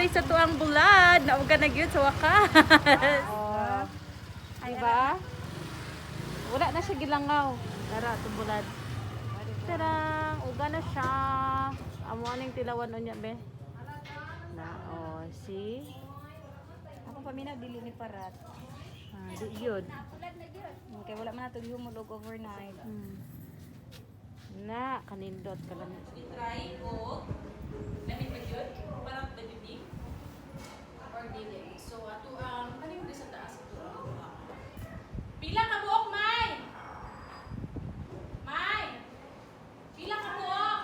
Update sa tuang bulad. Nauga na gyud sa wakas. Oh. Diba? Wala na siya gilangaw. Tara, itong bulad. Tarang! Uga na siya. Amo aning tilawan unya be. Na, oh, see? Ako paminaw dili ni parat. Ah, di yun. Kay wala man nato gihumulog overnight. Na, kanindot ka lang. I-try ko. Lamig ba yun? Parang dagiti? Or dili? So, ato ang, kanin mo sa taas ito ang buhok. Pila ka buok, May? May! Pila ka buok?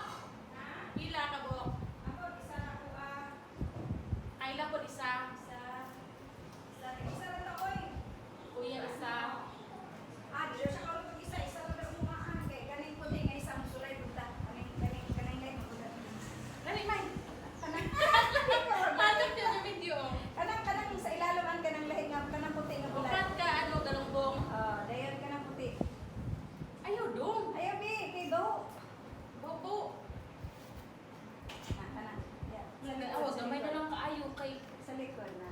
Pila ka buok? Ako isa na ko ah. Kayla po isa. Isa. Isa, isa ra ta oy. Kuya isa. Ah, di siya karon pag isa isa ra daw mo ah. Kay kaning puti nga isa mo sulay punta. Kaning kaning kaning lain mo Dali, May! Hanap niya sa video. Kanang kanang sa ilalom ang kanang lahi nga kanang puti nga bulad. Upat ka, ano, galunggong. Oh, dayon kanang puti. Ayaw, dong. Ayaw bi, kay baho. Bobo. Na kana. Yeah. Awa, gamay na lang kaayo kay Sa likod na.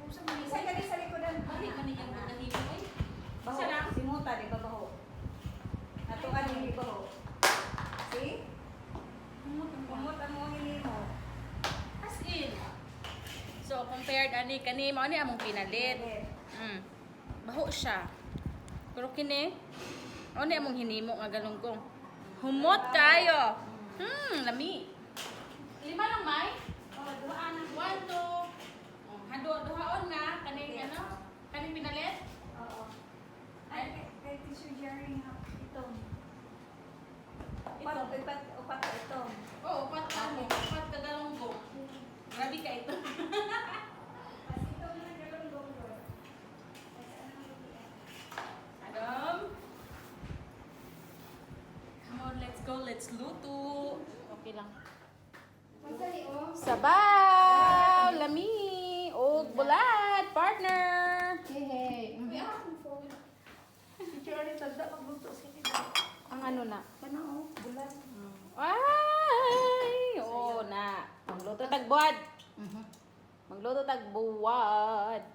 Kung sa mga Isa kani sa likodan. Balik man niyang pagkahimo eh. Baho. Isa lang? Simuta, di ba baho? Ato ka ni baho. See? Kumot ang mga hinimo. As in. So, compared ani kani mao ni among pinalit. Baho siya. Pero kini mao ni among hinimo nga galunggong. Humot kayo. Lami. Lima lang may. Oh, duha na. One, two. Oh, hado duhaon na kaning ano? Kaning pinalit? Oo. Ay, kay Teacher Jerry nga ito. Upat, Ito. upat, upat ito. Oo, upat ka mo. Upat ka galunggong. Grabe ka ito. Pas ito na galunggong bro. Adam. Come on, let's go. Let's luto. Okay lang. Masali oh. Sabaw, lami, og bulad, partner. Hey, hey. Teacher Ari, tagda magluto sila. Ang ano na? Kana oh, bulan. Ay! Oo na. Magluto tag buwad. Magluto tag buwad.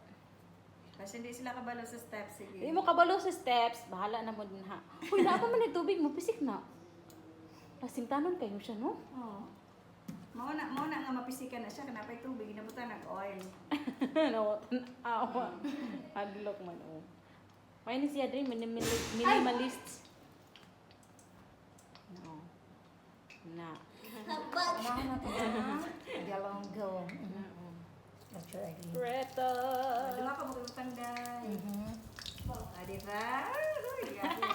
Kasi hindi sila kabalo sa steps, sige. Hindi mo kabalo sa steps. Bahala na mo din ha. Uy, naa pa man ay tubig mo. Pisik na. Lasing tanon kayo siya, no? Oo. Mao na nga mapisikan na siya kanapay tubig ginabutan nag oil. No, awa. Hadlok man, oh. May ni siya din, minimalist. No. Na. Galonggong. Naturally. Preta. Duha ka mo utang day. Ah, di ba? Uy, grabe.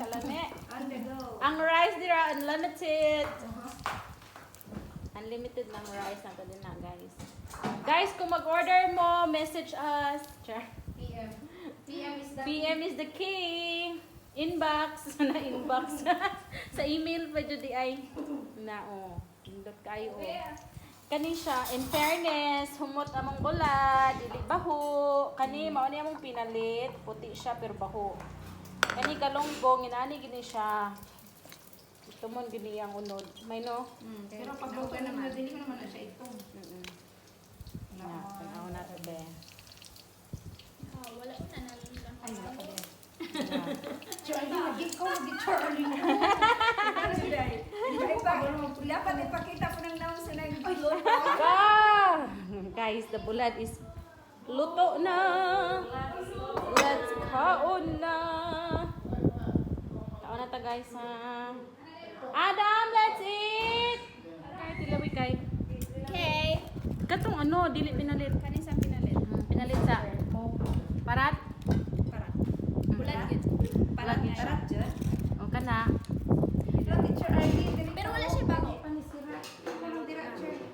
Kalame. On the go. Ang rice dira unlimited. Unlimited lang rice nato din na, guys. Guys, kung mag-order mo, message us. Char. PM. PM is the PM is the key. Inbox na inbox. Sa email pa jud di ay. Na oh. Indot kayo oh. Kani siya, in fairness, humot among bulad, dili baho. Kani mao ni among pinalit, puti siya pero baho. Kani galunggong inani gini siya. Ito mon gini ang unod. May no? Pero Pero pagluto pagluto naman. naman, dili ko naman na siya ito. Na, tanaw na to be. Wala ko na nalala. Ay, wala pa din. Charlie, lagi ko, lagi Charlie. Ano sila eh? Dapat ipakita ko ng naon sa nagluto. Ah! Guys, the bulad is luto na. Let's kaon na. Kaon na ta guys ha. Adam, let's eat! Kay tilawi kay. Okay. Katong ano, dili pinalit. Kanin sa pinalit. Pinalit sa parat. Para. Bulan yun. Para para dyan. O kana. Ito, Teacher Arlene. dili Pero ka, wala oh. siya bago. Panisira. Parang dira, Charlie.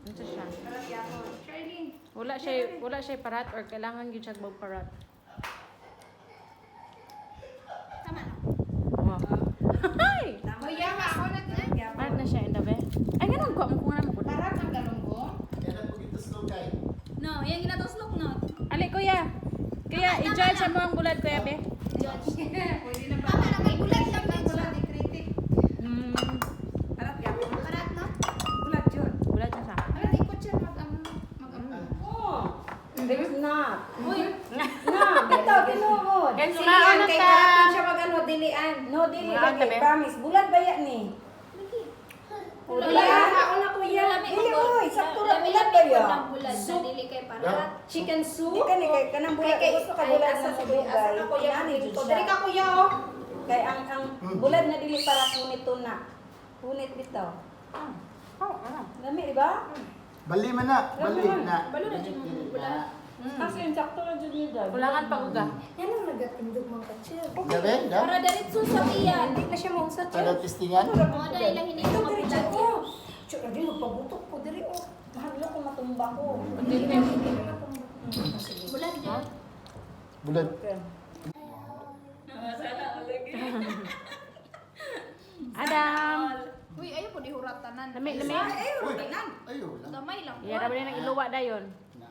Ano siya? Para yapon. Charlie. Wala siya parat or kailangan gyud siya magparat. Tama na. Wow. Hi! Tama. Oh, yaha, ako na din. Yapon. Parat na siya indabe. Ay ganun ko mo kung ano mo ko. Parang ang galunggong. Yan ang pagituslog kay. No, yung ginatuslok no. Ali kuya. Kuya, i-judge mo ang bulad kuya be. Judge. Pwede na ba? Tama na, may bulat lang din siya. Wala di critic. Parat yapon. Parat no? Bulat yun. Bulad na siya. not. Uy. Na, bitaw tinuod. Guys, Silian kumaon na kay ta. karapin siya mag ano, dilian. No, dili Kumaon lagi, ta, be. promise. Bulad ba yan ni? O, Wala. Una kuya. Dili oy, sakto ra bulad ba ya? Bulad na dili kay para. Chicken soup. Di kani kay kanang bulad, gusto ka bulad sa dugay. Asa ka, kuya? Inani jud siya. Dili ka, kuya, oh. Kay ang bulad na dili para punit to na. Punit bitaw. Oh, ah. Lami, di ba? Bali man na. Bali na. Balo na dyan mo bulad. Kasi yung sakto na dyan niya dyan. Kulangan pa uga. Yan ang nagatindog mga kachir. Gabi, da? Para diretso sa iyan. Hindi na siya mausa. Taga testingan. Mo na ilang hindi mo Diretso mabulag. ko. Tiyo, di magpabutok ko diri oh. Mahalo ko matumba ko. Bulad dyan. Bulad. Okay. Adam. Uy, ayaw po di hurat tanan. Lami, lami. Uy, ayo lang. Gamay lang. Yeah, rabi na iluwa dayon. Na.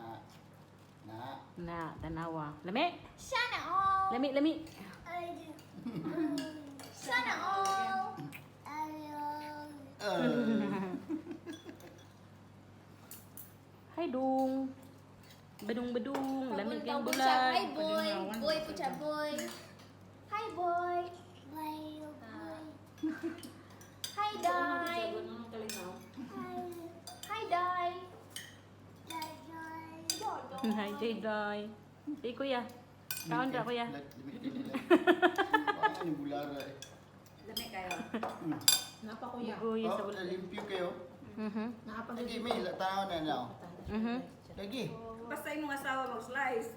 Na. Na, tanawa. Lami. Sana all. Lami, lami. Sana all. Hi, dong. Badung, badung. Lami kayong Tawag siya, bulad. Hi boy. Boy po siya, boy. Hi boy. Hi Dai. Hi Dai. Hi, Jay Doy. Say, kuya. Kaon ra, kuya. Ano yung bulara eh. Lami kayo. Napa, kuya. Kuya sa Oh, bulad. limpyo kayo. Lagi, may tao na na. oh. Lagi. Basta imong asawa mag-slice.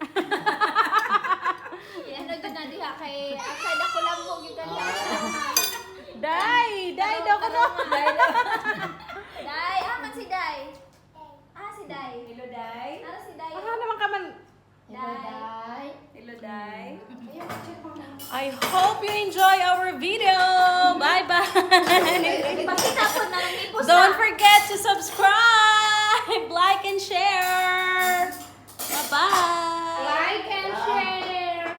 Yan ano na diha kay asad ako lang mo gyud kaniya. Day! Day daw ko no! Dai, ah man si Dai. Ah si Dai. Hello, Day. Ano si Dai? Aha naman ka man. Dai. Hello, Day. I hope you enjoy our video. Bye-bye. Pakita po na lang ipos Don't forget to subscribe.